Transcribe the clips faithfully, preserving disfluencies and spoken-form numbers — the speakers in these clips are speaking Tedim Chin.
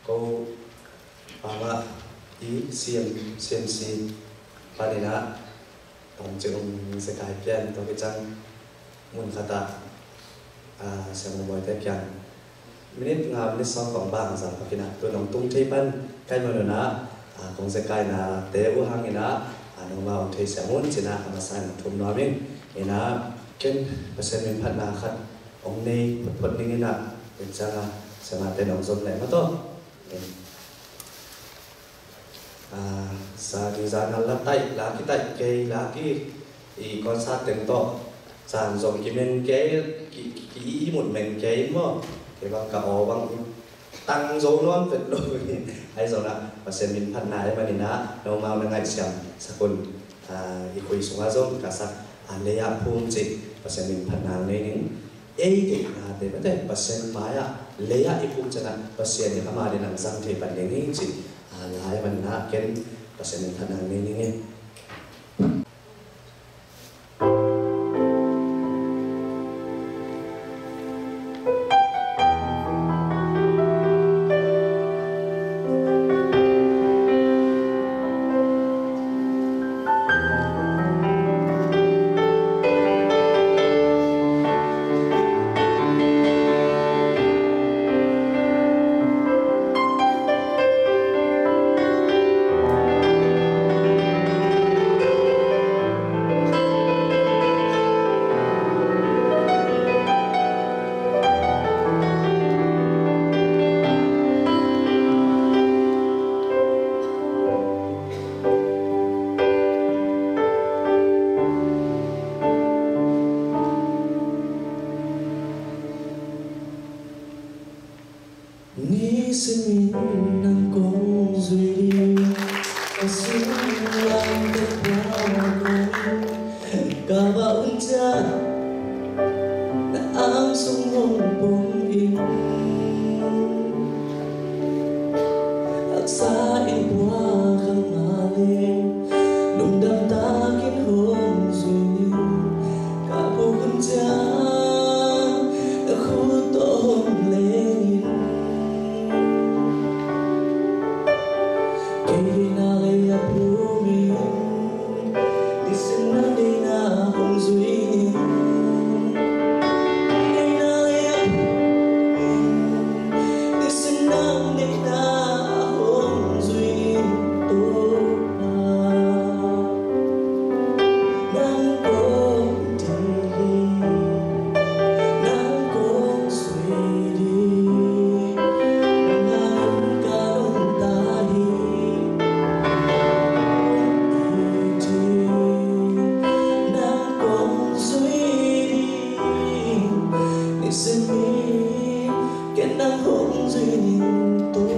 Ko pama i siam siam si panin ah tawmcik ong zekai pian tua kicang mun khatah, ah, siam ong bawite kiang minit nga minit sawm kong bang zang pakinah tu nong tung thei pan kai manunah, ah, kong zekainate uh hanginah, ah, noma ong thei siam un cinah a masa in thum nuamin inah ken Pasian min phatna khat ong nei photphot ninginah in cangah siamate nong zom leh mataw. Ah, sa ding zan a la taih la kitaih kei la ki i concert teng tawh zan zong kimen kei ki, ki, ki i mut men kei maw. Kei bang ka aw bang tang zo nuam vet lo. Ahi zongah Pasian min phatna ahi maninah nomau na ngaihsiam sakun, ah, i khui sungah zong ka sak, ah, lei-ah phum cih Pasian min phatna nei ning. Ei deihna te mate Pasian mai-ah lei-ah i phum ciangah Pasian in ama ding nang zang thei pan ding hi ci. A lai manna ken Pasian in thanang nei ning e. Nisimin nang kong zui ding, ka sunglam ka pua kong in, ka va un ciang na angsung hong pom in. Haksa in pua ka ngah leng, lungdam takin hong zui in. Ka puk hun ciang na khut tawh hong leng in. Kei deihna lei-ah phum in, nisim nang deihna hong zui in. Kei deihna lei-ah phum in, nisim nang deihna hong zui in, Topa. Nang kong deih hi, nang kong zui ding, nang hangin ka lungta hi. Nang kong zui ding, nisim in ken nang hong zui ding Topa.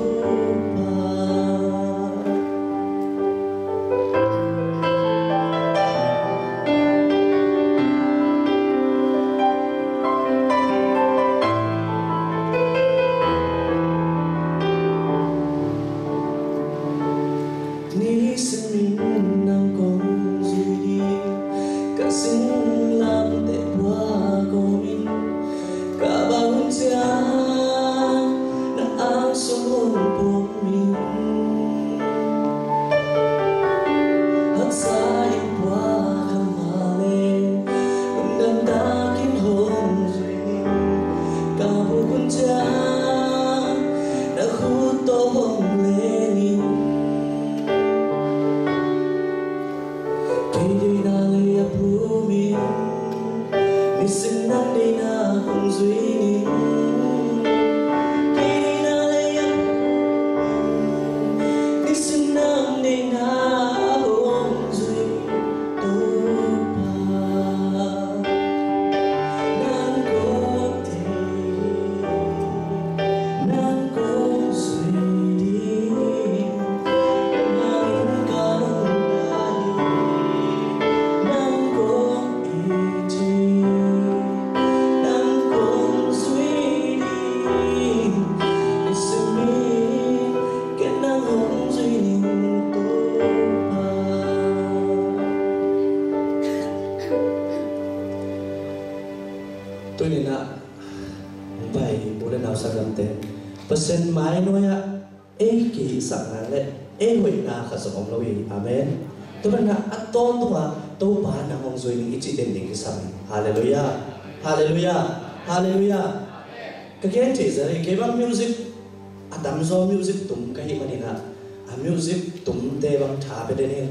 Nisimin nang kong zui ding, ka singlamteh pua kong in, ka va hun ciang na angsung hong pom in. Haksa in pua ka ngah leng, lungdam takin hong zui in. Ka puk hun ciang na khut tawh hong leng in. Kei deihna lei-ah phum in. Pasian mai nuai-ah ei kihihsakna le ei hoihna khat zong om lo hi. Amen. Tua banah a tawntunga Topa nang hong zui ning i cih den ding kisam hi. Halleluiah. Halleluiah. Halleluiah. Ka gen theih zel hi, kei bang music a tamzaw music tum ka hih maninah a music tumte bang tha pia den hi.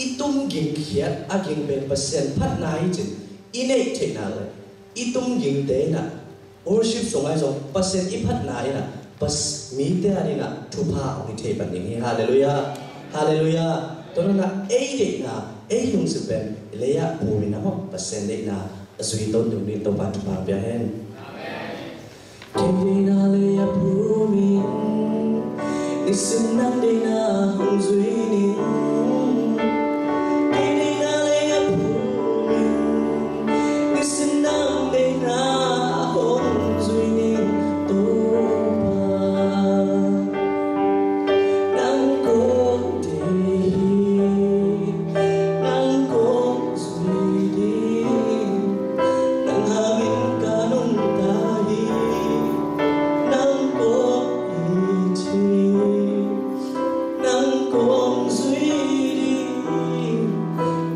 I tum gingkhiat a ging pen Pasian phatna hi cin i neih theihna le i tum gingte inah worship sung ai zong Pasian i phatna inah pas mite a dinah thupha hong hi thei pan ding hi. Halleluiah. Halleluiah. Tua nunah ei deihna ei lungsim pen i lei-ah pumin a maw Pasian deihna a zui ton ding ding Topa thupha pia hen. Kei deihna lei-ah pumin nisim nang deihna hong zui ning. Kei deihna lei-ah pumin nisim nang deihna hong zui ning Topa. Nang kong deih hi, nang kong zui ding, nang hangin ka nungta hi, nang kong it hi, nang kong zui ding,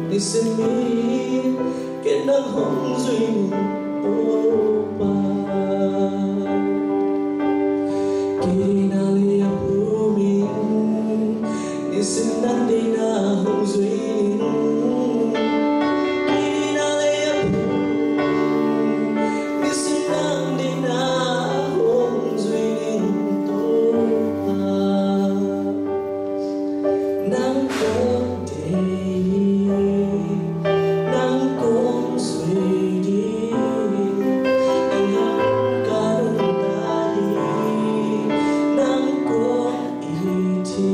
nisim in ken nang hong zui ning Topa. Kei deihna lei-ah pumin nisim nang deihna hong zui ning. Kei deihna lei-ah pumin nisim nang deihna hong zui ning Topa. Nang kong deih hi, nang kong zui ding, nang hangin ka nungta hi, nang kong it hi,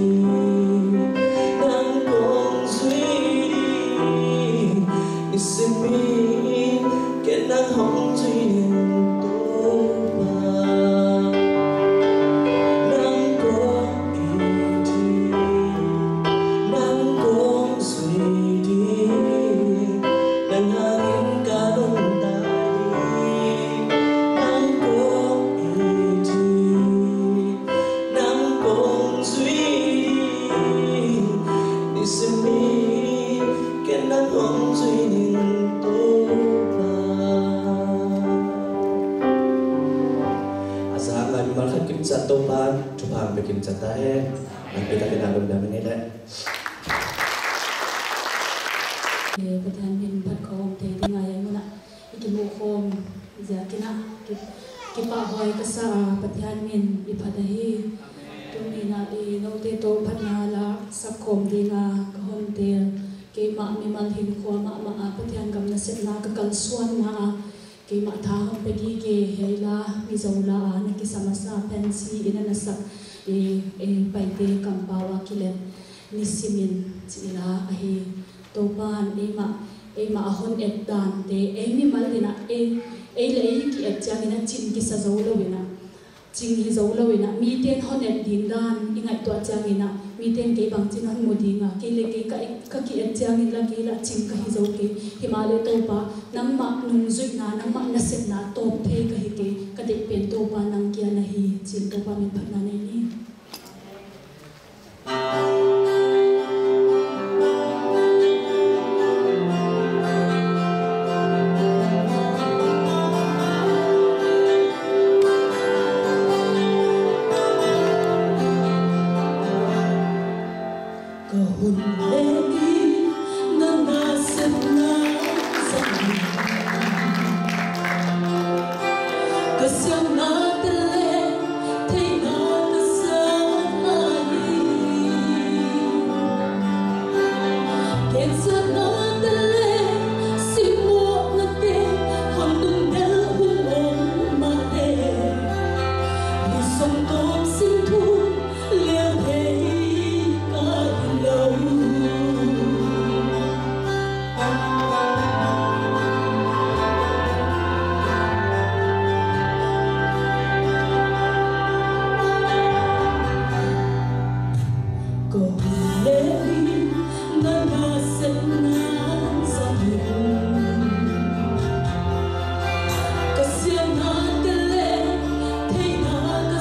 nang kong zui ding, nisim in ken nang hong zui ning Topa. Nang kong it hi, nang kong zui ding, nang hangin ka nungta hi, nang kong it hi, nang kong zui ding, nisim in ken nang hong zui ning Topa. A za ngai mimal khat kimciat Topa thupha pia kimciat ta hen. Nang pia takin a lungdam in hi leh. Pathian min phat khawm te ding a, hih munah i kimuh khawm ziakin ah ki, kipahhuai ka sa a, Pathian min i phat ahi. Tuni-in ah i note tawh phatna la sak khawm ding a ka hon teel, keimah mimal hinkhua mahmah a Pathian gam nasepna ka kalsuanna a keimah tha hong pia gige hi a, Mizo la a na kisa masa Pansy in a na sak i, i Paite kampau a kilem Nisim in ci-in ah ahi. Topa'n eimah, eimah a hon et dante, ei mimal in ah, ei, ei le ei ki-et ciangin ah cing kisa zo lo in ah, cing hi zo lo in ah, mite'n hon et ding dan i ngaihtuah ciangin ah, mite'n kei bangci'n hon mu ding a, kei le kei ka, ka ki-et ciangin la kei lah cing ka hi zo kei. Himahleh Topa, nangmah nungzuihna, nangmah nasepna tawp thei ka hi kei, ka deih pen Topa nang kia na hi, ci-in Topa min phatna nei ni. Ka hun le i na nasepna zang hi. Ka siamna te le theihna ka sa lai hi. Gensiatna te le simmawhna te hong tung del hun om mah le, hi song tawm sin thu lel thei ka hi lo. Ka hun le i na nasepna zang hi. Ka siamna te le theihna ka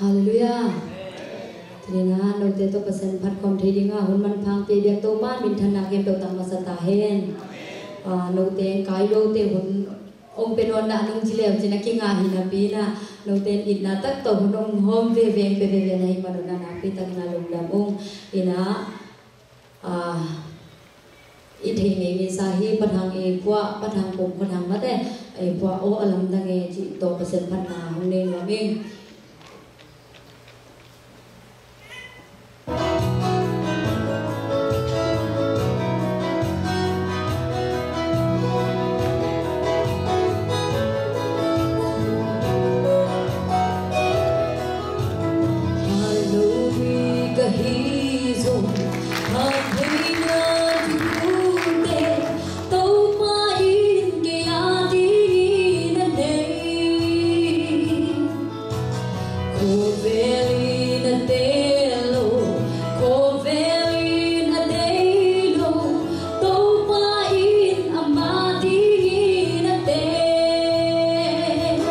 Halleluiah. Tuni-in ah note tawh Pasian phat khawm thei dingin hun manpha hong pia biak Topa minthanna khempeuh tang masa ta hen. Ah, note kai lote hun hong pia nawn na nung ci leu cin a kingah hi napi-in ah note in itna tak tawh hun hong hawm veve, hong pia veve na hih manun ah nakpi takin ah lungdam ung. In ah, ah, i thei ngei ngei sa hi, Pa Thang i puah, Pa Thang pum, Pa Thang mate i puah aw a lamdang e cih tawh Pasian phatna hong nei nuam ing. Ka hi zong, ka theihna thuthute Topa in kei a dingin a nei. Khawvel in a teel lo, khawvel in a deih lo, Topa in ama dingin a teel.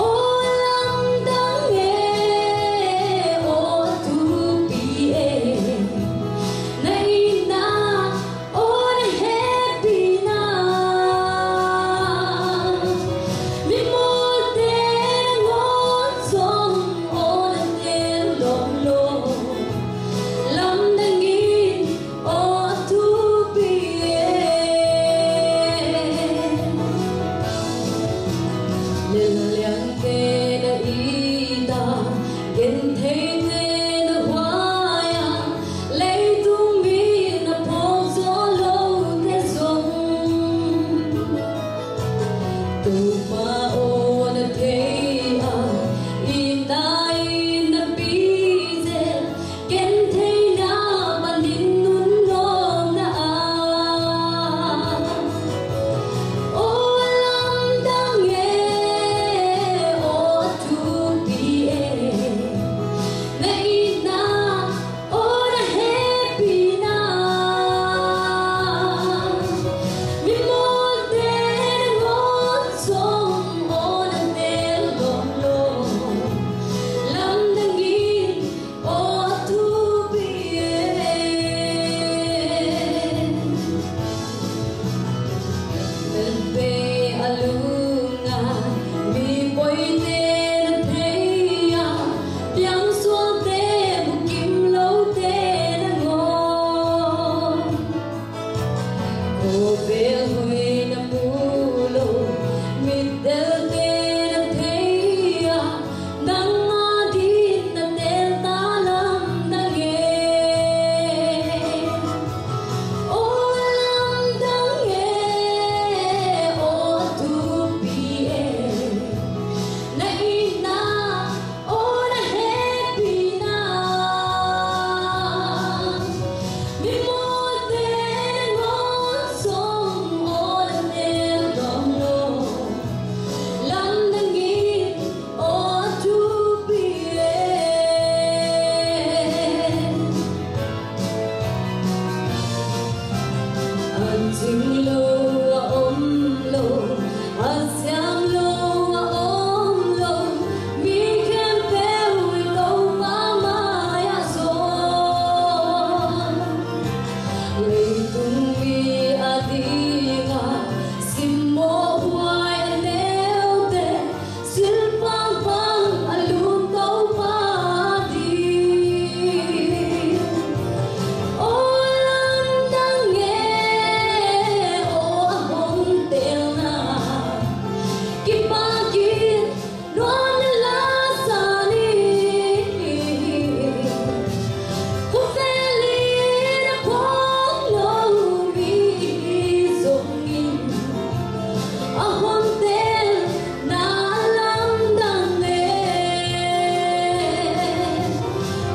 Aw lamdang e, aw thupi e, na itna aw na hehpihna. Mimawlte nangawn zong aw na teel lawmlawm, lamdang in aw thupi e. Lelliangte na it a, gentheite na huai a, leitung mi na phawk zo lote zong, Topa aw na thei a, itna in na pi zel, gentheihna panin nunnuamna ah. Aw lamdang e, aw thupi e, na itna aw na hehpihna. Mimawlte nangawn zong aw na teel lawmlawm, lamdang in aw thupi e. Pen pe a lungna mi poite na thei a, piangsuangte bukim lote nangawn, khawvel hoih na mu lo, mitdelte na thei a, nangma ding na teel ta lamdang e. Aw lamdang e, aw thupi e, na itna aw na hehpihna. Mimawlte nangawn zong aw na teel lawmlawm, lamdang in aw thupi e. A cing lo a om lo, a siam lo a om lo, mi khempeuh i Topa mai-ah zawn, leitung mi a dingin simmawh huai a neute, silpang pang a lum Topa ding. Aw lamdang e, aw a hong teelna, kipak in nuamna la sa ni. Khawvel in a phawk lo mi zongin, a hong teelna lamdang e.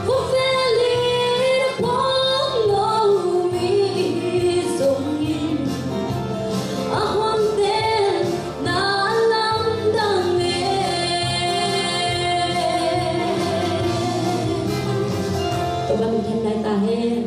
Khawvel in a phawk lo mi zongin, a hong teelna lamdang e. Topa minthanna hi ta hen.